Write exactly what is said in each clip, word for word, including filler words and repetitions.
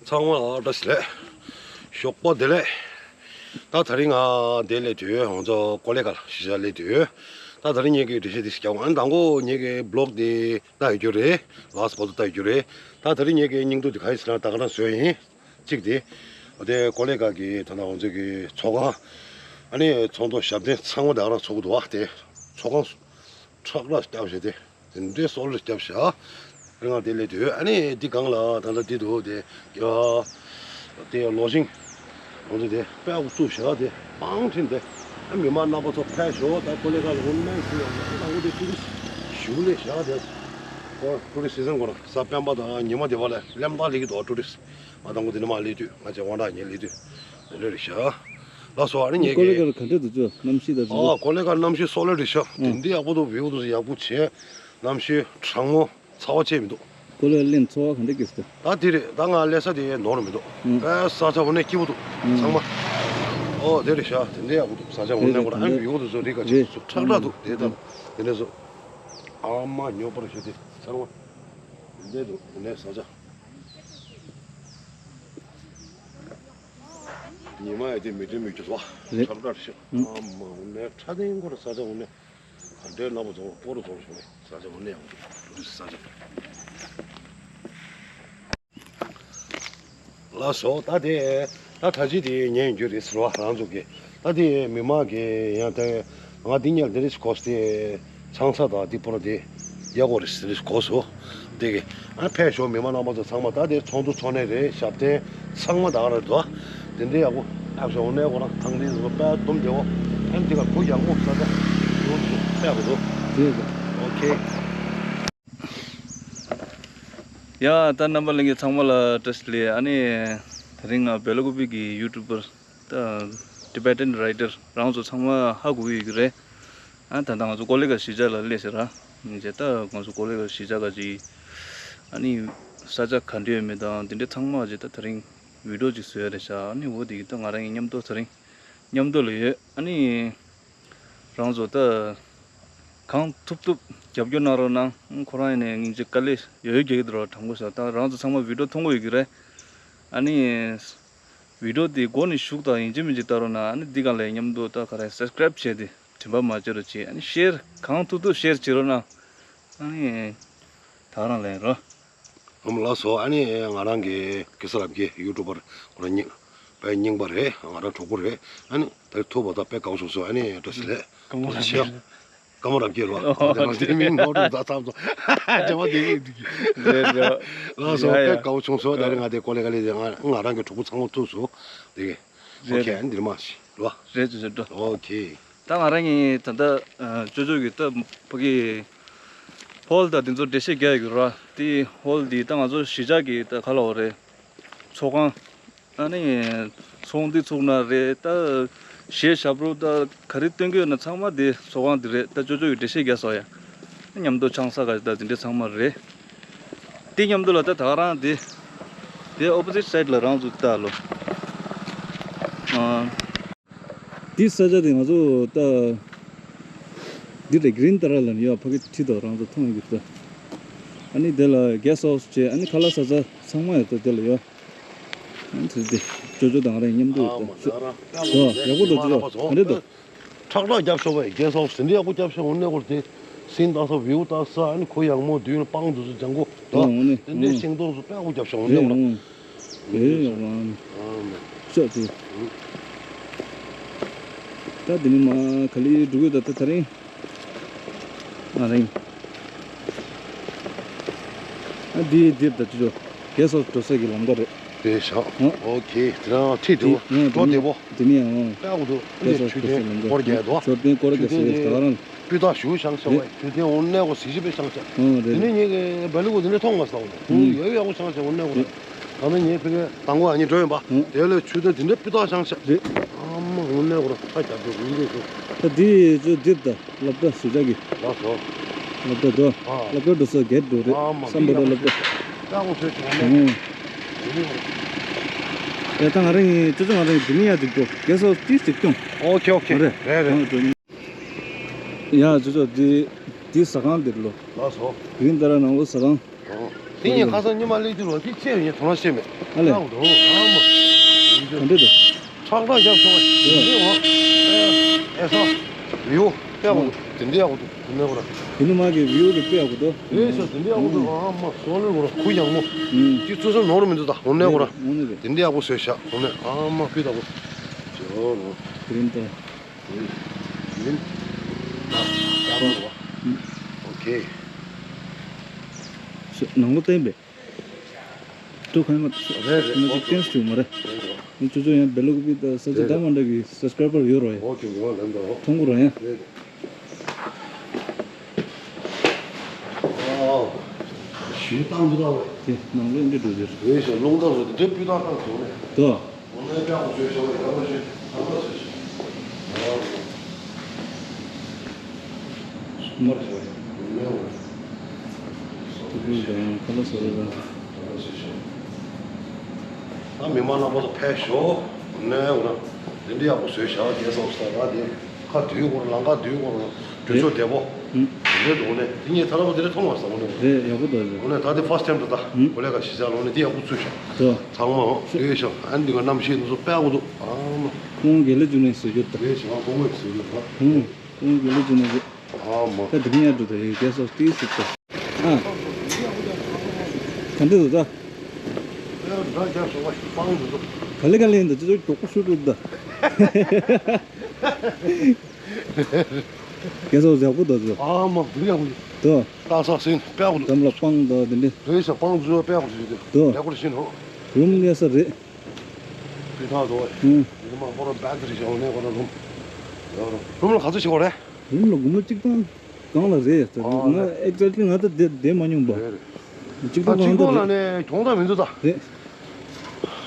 ཚང་མ་ལ་བཀྲ་ཤིས་བདེ་ལེགས། ཞོགས་པ་བདེ་ལེགས། ད་དེ་རིང་ང་འདིར་སླེབས་དུས་ང་ཚོ་ཀོ་ལེ་གྷལ་གཞིས་ཆགས་སླེབས་དུས། ད་དེ་རིང་ངེད་ཀྱི་འགྲེལ་བཤད་འདི་ཞིག་རྒྱག་དགོས། ཨ་ནི་དང་པོ་ངེད་ཀྱི་བི་ལོག་འདི་ལྟ་ཡོད་རྒྱུ་རེད། ལཱསི་བར་དུ་ལྟ་ཡོད་རྒྱུ་རེད། ད་དེ་རིང་ངེད་ཀྱི་སྙིང་སྡུག་འདི་ག་ཡིན་ཟེར་ན་ད་ག་རང་བཟོས་ཡིན། གཅིག་དེ། དེ་ཀོ་ལེ་གྷལ་གྱི་ད་ལྟ་ང་ཚོ་གི་ཚོགས་ཁང་། ཨ་ནི་ཚོགས་འདུ་ཞབས་བརྟན་ཚང་མ་ད་ག་རང་ཚོགས་ཀྱི་འདུག་བ། དེ་ཚོགས་ཁང་ཁྲག་ཁྲག་བརྒྱབ་བྱས་ཏེ། དེ་འདྲའི་སོ་ལེ་བརྒྱབ་བཞག་རེད། ང་དེ་སླེབས་དུས་ཨ་ནི་འདི་སྒང་ལ་ད་ལྟ་འདི་འདུག་དེ། ཡ། དེ་ལོ་ཤིང་ང་ཚོ་དེ་དཔེ་ཡག་པོ་བཙུགས་བཞག་དེ་པང་ཁྲིན་དེ། ཨ་མི་མང་རྣམ་པ་ཚོ་ཕེབས་ཤོག་ད་ཀོ་ལེ་གྷལ་ལ་འོ་ནས་ཁུལ་ཡོང་ན་ཨ་འོ་དེ་ཊུ་རི་སི་ཞུ་ལེ་བཞག་དེ། ཁོ་ཊུ་རི་སི་སི་ཛན་གོ་ན་གཟའ་སྤེན་པ་དང་ཉི་མ་དེ་བ་ལ་ལེམ་ཏ་ལི་གི་དོ་ཊུ་རི་སི་ང་དང་པོ་དེ་ནས་མ་སླེབས་དུས་ང་ཚོ་དབང་གྲགས་ཉིན་སླེབས་དུས་དེ་འདྲ་རེད་བཞག་ལགས་སོ། ཨ་ནི་ངེད་ཀོ་ལེ་ཀྱི་གྷལ་ག་འདྲ་འདུག་ཅོ། གནམ་གཤིས་དང་ཨ་ཅི་ཀོ་ལེ་གྷལ་གནམ་གཤིས་སོ་ལེ་རེད་བཞག་དེ་འདི་ཡག་པོ་འདུག་བིའུ་དེ་ཚོ་ཡག་པོ་བྱས། གནམ་གཤིས་གྲང་མོ། ཚ་བ་ཆེ་མི་འདུག་ཀོ་ལེ་གྷལ་ལ་ཚོར་བ་ག་འདྲ་སྐྱེས་སོང་། ད་དེ་རེད། ད་ང་སླེབས་ས་དེ་ནོར་མི་འདུག་ཨུམ། ཨེ་ས་ཆ་འོ་ནས་སྐྱིད་པོ་འདུག་ཨུམ། ཚང་མ། ཨོ་དེ་རེད་ཤག་དེ་འདྲ་ཡག་པོ་འདུག་ས་ཆ་འོ་ནས་ཁོ་རང་ཨ་ནི་ཡོད་དུ་བཟོ་རིགས་ག་ཅིག་རེད། སུ་ཁྲག་ཁྲག་འདུག་དེ་ལྟར་དེ་འདྲ་བཟོ། ཨ་མ་ཉོ་པར་ཞུ་དེ་ཚང་མ། དེ་འདྲ་འདུག་དེ་འདྲའི་ས་ཆ། ཉི་མ་ཡ་དེ་མི་དྲན་མི་རྒྱུ་བ། རེད། ཁྲག་ཁྲག་ཤག་ཨུམ། ཨ་མ་འོ་ནས་ཁྲ་ལྡན་ཁོ་རང་ས་ཆ་འོ་ནས། ག་འདྲའི་རྣམ་པ་བཟང་པོ་སྤོ་རུ་བཟང་བྱུང་བས་ས་ཆ་འོ་ནས་ཡང་ཊུ་རི་སི་ས་ཆ། ལགས་སོ། ད་དེ་ད་ད་ཅི་དེ་ཉན་རྒྱུ་རེད་ཟེར་བ་རང་ཚོ་གི་ད་དེ་མི་མང་གི་ཡང་དེ་ང་འདི་ཉལ་དེ་རིས་གོ་སྟེ་ཆང་ས་དང་དེ་པོ་ར་དེ་ཡག་པོ་རེད་ཟེར་གོ་སོང་། དེ་གི་ཨ་ཕེབས་ཤོག་མི་མང་རྣམ་པ་ཚོ་ཚང་མ། ད་དེ་ཚོགས་འདུ་ཚོགས་ནས་རེད། ཞབས་བརྟན་ཚང་མ་ད་ག་རེད་དོ། དེ་འདྲའི་ཡག་པོ་ཨ་ཤོག་འོ་ནས་ཁོ་རང་ཐང་དེ་ཚོ་དཔེ་སྡོམ་བདེ་བོ། ཨ་ནི་དེ་ག་བུ་ཡག་མོ་ས་ཆ་ཡོད་ཚོ་དཔེ་ཡག་པོ་འདུག་རེད་རེད། ཨོ་ཁེ། ཡ་ད་རྣམ་པ་ལྷན་རྒྱས་ཚང་མ་ལ་བཀྲ་ཤིས་བདེ་ལེགས། ཨ་ནི་དེ་རིང་ང་སྦེལ་ཀོབ་པི་གི་ཡུ་ཊུབ་པར་ད་ཊི་བེ་ཊན་རའི་ཊར་རང་ཚོ་ཚང་མ་ཧ་གོ་གི་ཡོད་ཀྱི་རེད། ཨ་ད་ལྟ་ང་ཚོ་ཀོ་ལེ་གྷལ་གཞིས་ཆགས་ལ་སླེབས་ཟེར་ར། ཡིན་ཅེ་ད་ང་ཚོ་ཀོ་ལེ་གྷལ་གཞིས་ཆགས་ག་ཅིག་ཨ་ནི་ས་ཆ་ག་འདྲ་ཡོད་མེད་དང་དེ་འདྲ་ཚང་མ་ཅིག་ད་དེ་རིང་བི་ཌི་ཡོ་ཅིག་བཟོ་ཡ་རེད་ཤག་ཨ་ནི་འོ་དེ་གི་ད་ང་རང་གི་མཉམ་དུ་དེ་རིང་མཉམ་དུ་ལ་ཡོད། ཨ་ནི་རང་ཚོ་ད་གང་ཐུབ་ཐུབ་རྒྱབ་སྐྱོར་གནང་རོགས་གནང་། ཁོ་རང་ཡིན་ནའི་སྙིང་རྗེ་དཀའ་ལས་ཡོད་ཡོད་རྒྱག་གི་འདུག་ར། དྲང་པོ་ཤོད་ད་རང་ཚོ་ཚང་མ་བི་ཌི་ཡོ་མཐོང་གི་ཡོད་ཀྱི་རེད། ཨ་ནི་བི་ཌི་ཡོ་དེ་མགོ་ནས་གཞུག་དང་ཡིན་གཅིག་མིན་གཅིག་ལྟ་རོགས་གནང་། ཨ་ནི་འདི་ག་ལ་མཉམ་དུ་ད་ག་རེ་སབ་སི་ཀ་རེབ་བྱས་ཏེ་དྲན་པ་མ་བརྗེད་རོགས་བྱེད། ཨ་ནི་ཤེར་གང་ཐུབ་ཐུབ་ཤེར་བྱེད་རོགས་གནང་། ཨ་ནི་ད་རང་ལེན་རོགས། ཨམ་ལགས་སོ། ཨ་ནི་ང་རང་གི་གེ་སར་རབ་རྒྱས་ཡུ་ཊུབ་པར་ཁོ་རང་རྙིང་དཔེ་རྙིང་པ་རེད། ང་རང་གྲོགས་པོ་རེད། ཨ་ནི་ད་ཐུག་པ་དང་དཔེ་དགའ་བོ་བྱུང་སོང་། ཨ་ནི་བཀྲ་ཤིས་བདེ་ལེགས། སྐར་མ་རབ་རྒྱས། སྐར་མ་རབ་རྒྱས་ལོ། ཨོ་དེ་མིང་ངོ་སྤྲོད་ད་ཙམ་ཙམ་བྱ་བ་དེ་རེད། རེད་རེད། ལགས་སོ། ཡ་ཡ། དཔེ་དགའ་བོ་བྱུང་སོང་། ད་རེས་ང་དེ་ཀོ་ལེ་གྷལ་ལ་ང་ང་རང་གི་གྲོགས་པོ་ཚང་མ་ཐུག་སོང་། དེ་གི་རེད། ཨོ་ཁེ། རེད། ཨ་ནི་འདིར་མ་ཤི་ལོ། རེད་ཅོ་ཅོ་འགྲོ། ཨོ་ཁེ། ད་ང་རང་གི་ད་ལྟ་ཅོ་ཅོ་གི་ད་ཕ་གི་ཧོལ་ད་དེ་ཚོ་འགྲེལ་བཤད་རྒྱག་ཡོད་ར། དེ་ཧོལ་དེ་ད་ང་ཚོ་གཞིས་ཆགས་ཀྱི་ད་ག་ལ་བ་རེད། ཚོགས་ཁང་། ཨ་ནི་ཚོགས་འདུ་ཚོགས་ན་རེད། ད་གཞས་ཞབས་བྲོ་ད་ག་རེ་སྟོན་གྱི་ཡོད་ན་ཚང་མ་དེ་ཚོགས་ཁང་དེ་རེད། ད་ཅོ་ཅོ་གི་འགྲེལ་བཤད་རྒྱག་སོང་ཡ། མཉམ་དུ་ཆང་ས་ག་ད་དེ་འདྲ་ཚང་མ་རེད། དེ་མཉམ་དུ་ལ་ད་ད་ག་རང་དེ་དེ་ཨོ་པོ་ཟིཊ་སའིཌ་ལ་རང་ཚོ་ལྟ་ལོ། ཨ། འདི་ས་ཆ་དེ་ང་ཚོ་ད་འདི་རེད། གྷི་རིན་ཏཱ་ར་ལ་ཡོད། ཕ་གི་ཁྲི་དོ་རང་ཚོ་མཐོང་ཡོད་ཀྱི་ད། ཨ་ནི་དེ་ལ་གེ་སི་ཊ་ཧའུ་སི་བྱས། ཨ་ནི་ཁ་ལག་ས་ཆ་ཚང་མ་ཡོད་ད་དེ་ལ་ཡོད། ཨ་ནི་དེ་ཅོ་ཅོ་དང་ང་རང་མཉམ་དུ་ཡོད་ད། ཨ་མ་ད་རང་ཡག་པོ་འདུག་ཅོ་ཅོ་ག་འདྲ་འདུག་ཁྲག་ཁྲག་རྒྱབ་ཤོག་བས། གེ་སི་ཊ་ཧའུ་སི་དེ་འདྲ་ཡག་པོ་རྒྱབ་ཤོག་འོ་ནས་སྐོར་དེ་སིན་ཏ་སོ་བིའུ་ཏ་ས། ཨ་ནི་ཁོ་ཡག་མོ་དུས་ལ་སྤང་དུས་སུ་ལྗང་གུ་ད་ཨོ་ནི་དེ་འདྲའི་ཤིང་ཏོག་སུ་དཔེ་ཡག་པོ་རྒྱབ་ཤོག་འོ་ནས་ཁོ་རང་། ཨེ་ཡག་པོ་ཨ་ནི་ཤོག་དེ། ད་དེ་ནི་མ་ག་ལེ་འགྲོ་གི་ད་ད་ད་རིང་ང་རིང་ཨ་འདི་འདིར་ད་ཅི་ཅོ་གེ་སི་ཊ་ཧའུ་སི་འགྲོ་ས་གི་ལམ་ཁ་རེད། དེ་བཞག་ཨོ་ཁེ། དེ་རང་ཁྲིད་འགྲོ་འགྲོ་བདེ་པོ། དེ་ནི་ཡང་དཔེ་ཡག་པོ་འདུག་དེ་ཆུ་ཆུ་ཆུ་ཆུ་ལམ་ཁ་སྐོར་རྒྱག་འདུག་མཆོད་རྟེན་སྐོར་རྒྱག་ས་ཡོད་ད་རང་། སྤུས་དག་ཞུ་ཤང་ཤང་བས་ཆུ་ཚན་འོ་ནས་གོ་ཟི་ཞི་པའི་ཤང་ཤང་། ཨོ་རེད་དེ་ནི་རེད། ངས་བལ་ལུག་དེ་ནས་མཐོང་མ་སོང་། ཨུ་ཡོད་ཡག་པོ་ཤང་ཤང་འོ་ནས་གོ་རེད། ད་ནི་ངས་ཕ་གི་དང་པོ་ཨ་ནི་འགྲོ་ཡིན་པ། ཨུ་དེ་ལས་ཆུ་ཚན་དེ་འདྲ་སྤུས་དག་ཤང་ཤང་རེད། ཨ་མ་འོ་ནས་གོ་ར་ཁ་རྒྱབ་འགྲོ་གི་འདུག་ཟེར། ད་དེ་ཚོ་འདིར་ད་སློབ་གྲྭ་གཞིས་ཆགས་ཀྱི། ལགས་སོ། སློབ་གྲྭ་འགྲོ། ཨ། སློབ་གྲྭ་འགྲོ་ས་གེ་ཊི་འགྲོ་རེད། ཨ་མ་བསམ་པ་འདྲ་སློབ་གྲྭ། ལྟ་དགོས་ཤོད་བྱུང་ཨ་ནི། ཨུ། ཡ་ད་ང་རང་གི་ཅོ་ཅོ་ང་རང་གི་དེ་ནི་ཡ་འཇུག་འགྲོ་གེ་སོ་ཏིས་ཅིག་སྐྱོང་། ཨོ་ཁེ་ཨོ་ཁེ། རེད་རེད་རེད། ཡ་ཅོ་ཅོ་དེ་དེ་ཟ་ཁང་དེར་ལོ། ལགས་སོ། གྷི་རིན་ཏཱ་ར་ནང་ལོ་ཟ་ཁང་། ཨོ། དེ་ངས་ཁ་སང་ཉི་མ་སླེབས་དུས་ལ་དེ་ཆེ་ཡོད་ངས་དོ་སྣང་བྱས་མེད། ཨ་ལས། ཡག་པོ་འདུག་ཨ་མ། ག་འདྲ་འདུག་ཁྲག་ཁྲག་རྒྱབ་སོང་བ། ཨེ་ས། ཡོ། ཡག་པོ་འདུག་དེ་འདྲ་ཡག་པོ་འདུག་དེ་འདྲ་ཡག་པོ་ར། དེ་ནི་མ་གི་བིའུ་གི་དཔེ་ཡག་པོ་འདུག་རེད་ཤག་དེ་འདྲ་ཡག་པོ་འདུག་ཨ་མ་སོ་ལོ་བོ་ར་ཁུ་ཡག་མོ། ཨུམ། དེ་ཚོ་ས་ནོར་མི་འདུག་ད་འོ་ནས་བོ་ར། འོ་ནས་རེད། དེ་འདྲ་ཡག་པོ་བཟོས་ཤག་འོ་ནས་ཨ་མ་ཕུད་ད་བོ། ཇོ་རོ། དེ་རིང་ད། དེ་རིང་། ད་ད་རོ་རོ། ཨུམ། ཨོ་ཁེ། ནང་ལོ་བསྟན་པས། ཏུ་ཁང་ང་རེད་རེད། ང་ཅིག་ཏེན་སུ་མ་རེད། རེད་རེད། ངས་ཅོ་ཅོ་ཡང་བེ་ལོག་པི་ད་ས་ཆ་ད་མ་འདྲ་གི་སབ་སི་ཀ་རའི་བར་ཡོད་རོ་ཡ། ཨོ་ཁེ་ཨོ་ལན་ད་ཨོ། ཐོང་གུ་རོ་ཡ། རེད་རེད། ཨོ། ཞུ་བཏང་འདུག་ཨ་བས། དེ་ནང་ལོགས་འདི་འགྲོ་ཟེར། རེད་ཤག་རླུང་རྟ་རུ་དེ་འདྲ་སྤུས་དག་བཏང་སོང་ནས། ད། འོ་ན་ཀྱང་བཟོས་ཤོག་ཡག་པོ་བྱེད། ཡག་པོ་བྱེད་ཤོག་ཨ། མར་བྱེད། འོ་ན་འོ། སོ་སོ་བྱེད། ཁ་ལག་བཟོ་རེད་ད། ཡག་པོ་བྱེད་ཤོག་ད་མི་མང་རྣམ་པ་ཚོ་ཕེབས་ཤོག་འོ་ན་འོ་ན། དེ་འདྲ་ཡག་པོ་བཟོས་ཤག་རྒྱལ་ཚབ་ས་ད་དེ། ཁ་བསྡུས་སྐོར་ལང་ཀ་བསྡུས་སྐོར་དུས་ཚོད་བདེ་པོ། ཨུམ། དེ་འདྲ་འདུག་ནས་དེ་ངས་ད་ལྟ་བ་དེ་འདྲ་མཐོང་མ་སོང་ནས། རེད་ཡག་པོ་འདུག་ཨ་ནས་ད་དེ་ཕར་སི་ཊེམ་དུ་ད་ཨུམ། གོ་ལས་ཀ་ཞིག་བྱ་ལོང་ནས་དེ་ཡག་པོ་ཚུད་ཤག་ད། ཚང་མ་ཨེ་ཤག་ཨ་འདི་ག་གནམ་གཤིས་འདི་ཚོ་དཔེ་ཡག་པོ་འདུག་ཨ་མ། ཁོང་དགེ་ལེགས་འཇུ་ནས་བཟོས་རྒྱུ་ད། རེད་ཤག་ཁོང་གིས་བཟོས་རྒྱུ་ད། ཧུང་། ཁོང་དགེ་ལེགས་འཇུ་ནས་བཟོས། ཨ་མ། ད་དེ་རིང་ཡར་འགྲོ་ད་ཡོད་རྒྱལ་ཚབ་ཏིས་ཟིག་ད། ཨ། ག་འདྲ་འདུག་ད། ད་རྒྱབ་སོང་བ་སྤང་འདུག་ག་ལེ་ག་ལེ་འདུག་ཅི་ཚོ་མགྱོགས་པོ་ཤོད་འདུག་ད། རྒྱལ་ཚབ་ཡག་པོ་འདུག་ཚོ། ཨ་མ་འདུག་ཡག་པོ་འདུག་ད། ད་ས་སེང་དཔེ་ཡག་པོ་འདུག་འགྲམ་ལ་སྤང་འདུག་དེ་འདྲ། རེད་ཤག་སྤང་འདུག་དཔེ་ཡག་པོ་འདུག་ད། ཡག་པོ་ཤེས་ནོ། རུམ་གནས་ས་རེད། དེ་དག་ཏུ། ཧུང་། ཡིན་མ་ཁོ་རང་བེད་ཐི་རི་བཞག་ནས་ཁོ་རང་རུམ། རུམ་ལ་ག་ཚོད་ཞིག་ཡོད་རེད། རུམ་ལ་སྒོར་མོ་གཅིག་སྟོང་སྒང་ལ་རེད། ཨ་ང་རེད། ཨེག་ཛེག་ལི་ང་ད་བསྡད་བསྡད་མ་མྱོང་པ། རེད་རེད། གཅིག་སྟོང་ད་གང་གཅིག་སྟོང་ལ་འདུག་ནས་གྱོང་ད་མི་འདུག་ད། རེད།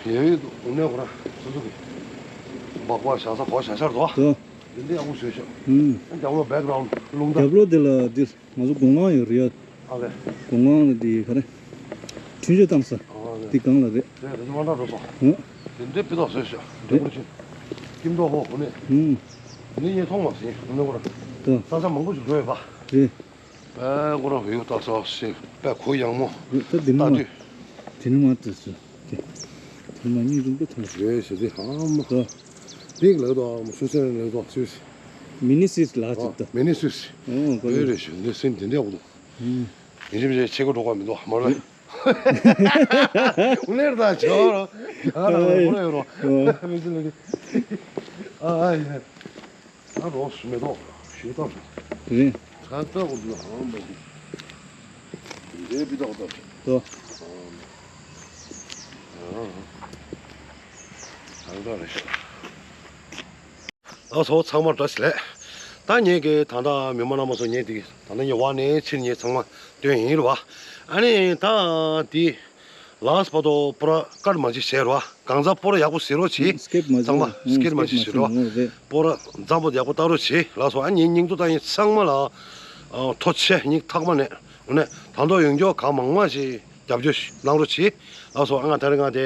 ཡོད་ཡོད་འདུག་ནས་ཁོ་རང་སོ་སོ་གི་སྦག་སྦག་བཞག་ས་གོ་བཞག་ཤར་འདུག་ཨ། དེ་འདྲ་ཡག་པོ་བཟོས་ཤག་ཧུང་། རྒྱབ་ལོགས་བེག་གྷ་རའུན་ཌི་རླུང་རྟ། རྒྱབ་ལོགས་དེ་ལ་འདིར། ང་ཚོ་སྒོ་ང་ཡོད་རེད་ཡ། ཨ་ལས། སྒོ་ང་ལ་དེ་ག་རེ། འཕྲིན་བཅོལ་བཏང་ས། ཨ་ལས། དེ་སྒང་ལ་རེད། རེད་རེད་མ་འདྲ་འགྲོ་སོང་། ཧུང་། དེ་འདྲའི་སྤུས་དག་བཟོས་ཤག་འདྲ་པོ་ཅིག་སྐྱིད་མདོག་ཧོ་ཧོ་ནས། ཧུང་། དེ་ནས་ངས་མཐོང་མ་སོང་ཡིན་ནོ་ཁོ་ར། ད། ས་ཆ་མང་པོ་ཞིག་འགྲོ་ཡོད་པ། རེད། ཨ་ཁོ་ར་བེའུ་ལྟ་ས་ཞིག་དཔེ་གུ་ཡངས་མོ། རེད་ད་དེ་ནི་ལྟ་མ། དུས། དེ་ནི་མ་ལྟ་ས། དེ་ནི་མ་གཉིས་ཀྱི་མདོ་ཐོན་རེད་ཞེས་དེ་ཧ་མ། ད། འདི་ལགས་དོ་ཨ་མ་སུ་སེ་ལགས་དོ་སུས། མི་ནི་སིས་ལགས་ཅིག་ད། མི་ནི་སིས། ཨོ་གོ་ལེ། རེད་རེད་ཞུ་འདི་སེམས་དེ་འདྲ་བོ་འདུག་ཨུམ། ཡིན་གཅིག་མིན་གཅིག་ཆེ་གོ་འགྲོ་ག་མི་འདུག་མ་རེད། ཨུ་ལེར་ད་ཇོ་རོ། ཇོ་རོ་ཨེ། མོ་རེ་རོ། ཨོ། མི་ཚེ་ལ་གི། ཨ་ཨ་ཡ། ད་རོ་མེ་ཏོག་ཞུ་ཏོག་རེད། ད་ལྟ་གོ་འདུག་ཧང་མ་གི། འདི་བི་ཏོག་ཏོག་ཏོ། ཨ་ཨ། ད་ལྟ་རེད་ཤག་ཨ་ཚོ་ཚང་མ་བཀྲ་ཤིས་བདེ་ལེགས། ད་ངེད་ཀྱི་ད་ལྟ་མི་མང་རྣམ་པ་ཚོ་ངེད་འདི་ད་ལྟ་ངེད་བ་ནས་ཕྱིར་ངེད་ཚང་མ་སྟོན་ཡིན་རེད་བ། ཨ་ནི་ད་འདི་ལཱས་པ་ཏོ་པུ་ར་ཀར་མ་ཅིག་བྱས་རེད་བ། གང་ཚ་པུ་ར་ཡག་པོ་ཟེར་རོགས་གྱིས། སྐེབ་མ་ཚང་མ་བྱས། སྐེབ་མ་ཅིག་བྱས་རེད་བ། པུ་ར་མཚམས་པོ་ཡག་པོ་ལྟ་རོགས་གྱིས་ལགས་སོ། ཨ་ནི་སྙིང་ཐོ་ད་ཡིན་ཚང་མ་ལ་ཐོ་ཆེ་སྙིང་ཐག་པ་ནས་འོ་ནས་ད་མདོ་ཡོང་རྒྱུ་གང་མང་མང་ཞིག་རྒྱབ་སྐྱོར་གནང་རོགས་གྱིས་ལགས་སོ། ཨ་ང་ད་རེས་ང་དེ་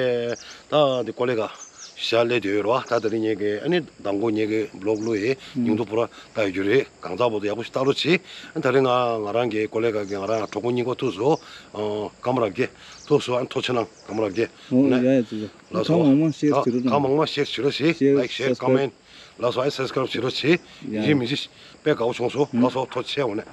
ད་འདི་ཀོ་ལེ་ག་ཞག་སླེབས་བསྡད་ཡོད་རེད་བ། ད་དེ་རིང་ངེད་ཀྱི་ཨ་ནི་མདང་དགོང་ངེད་ཀྱི་བི་ལོག་བླུགས་ཡིན། ཨུམ། ཉིན་ཐོ་པུ་ར་ལྟ་ཡོད་རྒྱུ་རེད། གང་ཚ་བོ་དུ་ཡག་པོ་ཞིག་ལྟ་རོགས་གྱིས། ཨ་ད་རེས་ང་ང་རང་གི་ཀོ་ལེ་ག་གི་ང་རང་གྲོགས་པོ་གཉིས་ཀ་ཐུག་སོ། ཨ་ཀམ་ར་གེ་ཐུག་སོ། ཨ་ཐུག་ཆེ་ནང་ཀམ་ར་གེ་ཨོ་ནས་ཡ་ཡ་ཙི་ཙི། ལགས་སོ། གང་མང་མང་ཤེར་བྱེད་རོགས་གནང་། གང་མང་མང་ཤེར་བྱེད་རོགས་གྱིས། ཤེར་ལའིཀ་ཤེར་ཀོ་མེན་ཊི། ལགས་སོ། ཨ་སབ་སི་ཀ་རབ་བྱེད་རོགས་གྱིས། ཡ་ཡིན་གཅིག་མིན་གཅིག་དཔེ་དགའ་བོ་བྱུང་སོང་། ལགས་སོ། ཐུགས་རྗེ་ཆེ་འོ་ནས།